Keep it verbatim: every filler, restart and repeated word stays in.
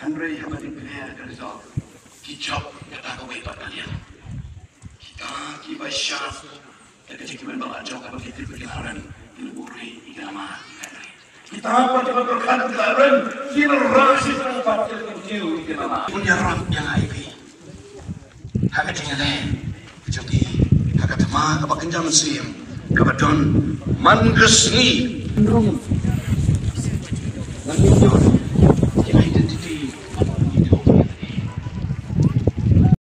Hynrei haba dei pynher ka result, ki jop kata kawei pat ka liang. Kita kiba shah da ka jingkmen ba la jop haba ki tip ba ki la ren, ki la buhrieh ïa ki lama ki kynriah. Kita pat kiba pyrkhat ba ki la ren, ki la rah shitom pat ki la kyntiew ïa ki lama. Un ïarap ïa nga ïa phi. Ha ka jingïaleh jong ki, ha ka thma kaba kynja mynsiem kaba don man ka sngi. Rung. Ngan ïoh